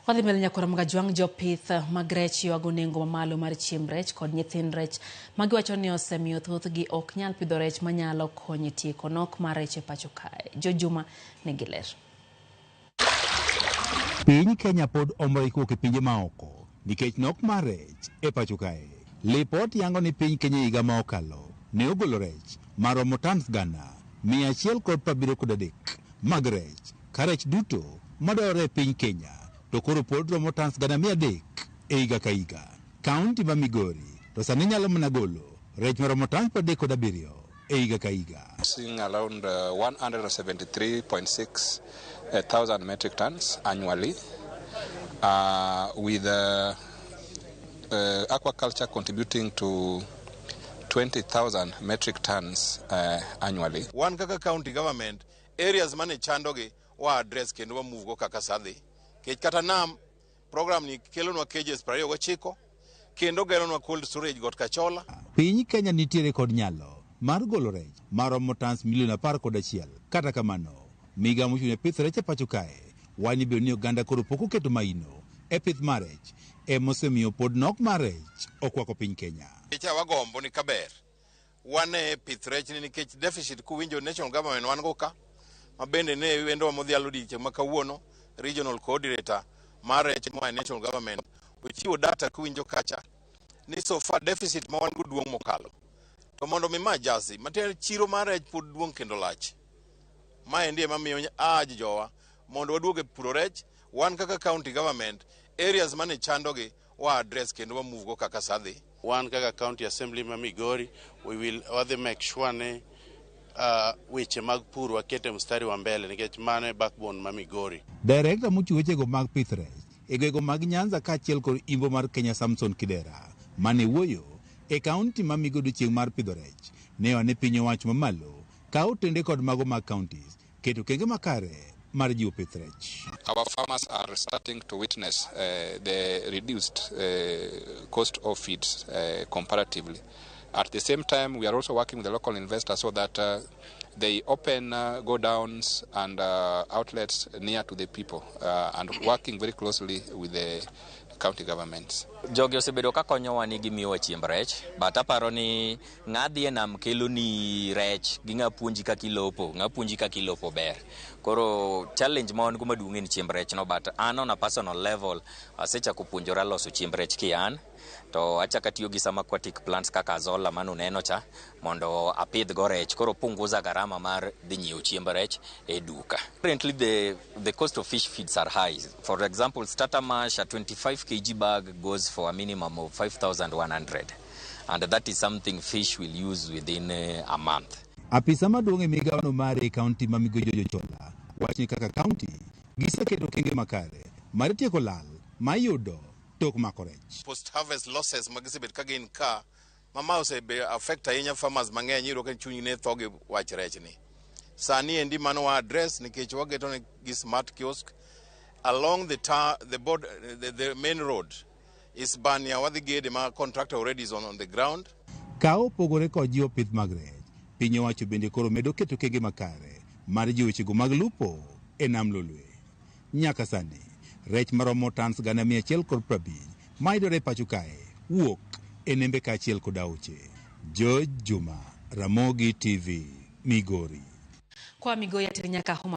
Wadhi mbele nyakora Magajwang' jopith mag rech ywago nengo mamalo mar chiemb rech kod nyithind rech magiwacho ni osemiyo thothgi ok nyal pidho rech manyalo konyo e tieko nok mar rech e pacho kae. Jojuma nigi ler. Piny Kenya pod omore kowuok e pinje maoko nikech nok mar rech e pacho kae. Lipot yango ni piny Kenya higa ma okalo ne ogolo rech maromo tons 173 mag rech ka rech duto madwarore e piny Kenya to koro pod romo tons 300 e higa ka higa. Kaunti ma Migori to sani nyalo mana golo rech maromo tons 37 e higa ka higa. Seeing around 173.6 thousand metric tons annually, with aquaculture contributing to 20,000 metric tons annually. Wan kaka county government, areas mane chandogi wa address kendo wa move go kaka sadhi. Kech kata nam program ni kelonwa cages 29 kendo geronwa cold storage got Kachola. Piny Kenya nitiere kod nyalo mar golo rech maromo tons milion 11. Kata kamano, migawo mochung' ne pith rech e pacho kae wani bedo ni oganda koro pok oketo maino e pith mar rech emosemiyo pod nok mar rech okwako piny Kenya. Cha wagombo ni kaber wane pith rech ni nikech deficit kuwinjo national government wan go ka ma bende ne wendo modhialo odiechieng' ma kawuono regional coordinator mar rech moa e national government ochiwo data kuwinjo kacha ni so far deficit ma wan go duong' mokalo to mondo mi ma jasi matiende chiro mar rech pod duong' kendo lach. Maendi ema miyo urge jowa mondo waduog e puro rech. Wan kaka county government, areas mane chandogi wa address kendo wa move go kaka sadhi. Wan kaka county assembly ma Migori, we will wadhi make sure ni weche mag pur wakete mstari wa mbele nikech mano e backbone ma Migori. Director mochiwo wechego mag pith rech e gwenge mag Nyanza kaachiel kod imbo mar Kenya Samson Kidera mane wuoyo e kaunti ma Migori odiochieng' mar pidho rech ne oa ne piny owacho mamalo ka otende kod mago mag counties keto okenge makare mar jiwo pith rech. Our farmers are starting to witness the reduced cost of feeds comparatively. At the same time, we are also working with the local investors so that they open godowns and outlets near to the people and working very closely with the county governments. Jogi osebedo ka konyowa ni gimiyowa chiemb rech, but aparo ni ng'a dhi e nam kelo ni rech gi ng'a puonji kaka ilopo, ng'a puonji kaka ilopo ber. Koro challenge ma wan go maduong' en chiemb rech no, but an on a personal level asechako puonjora loso chiemb rech kian to achako atiyo gi some aquatic plants kaka azolla manuneno cha mondo apidh go rech. Koro punguza gharama mar dhi nyiewo chiemb rech e duka. Currently the cost of fish feeds are high. For example, starter mash, a 25 kg bag goes for a minimum of 5,100. And that is something fish will use within a month. Apisa maduong' e migawono mare e kaunti ma Migori George Ochola wacho ni kaka kaunti giseketo okenge makare mar tieko lal mayudo tok mako rech. Post harvest losses ma gisebet ka gin ka ma osebe affect ahinya farmers mang'eny, iyudo ka chuny ne tho gi wach rech ni. Sani endi mano wa address nikech wageto ne gi smart kiosk along the tar, the board, the main road Isbania wadhi gede ma contractor already is on the ground. Ka opogore kod jiwo pith mag rech, piny owacho bende koro medo keto okenge makare mar jiwo wechego mag lupo e nam Lolwe. Nyaka sani, rech maromo tons 150 mayudore e pacho kae wuok e nembe kaachiel kod aoche. George Juma, Ramogi TV, Migori. Kwa Migori ateri nyaka Homa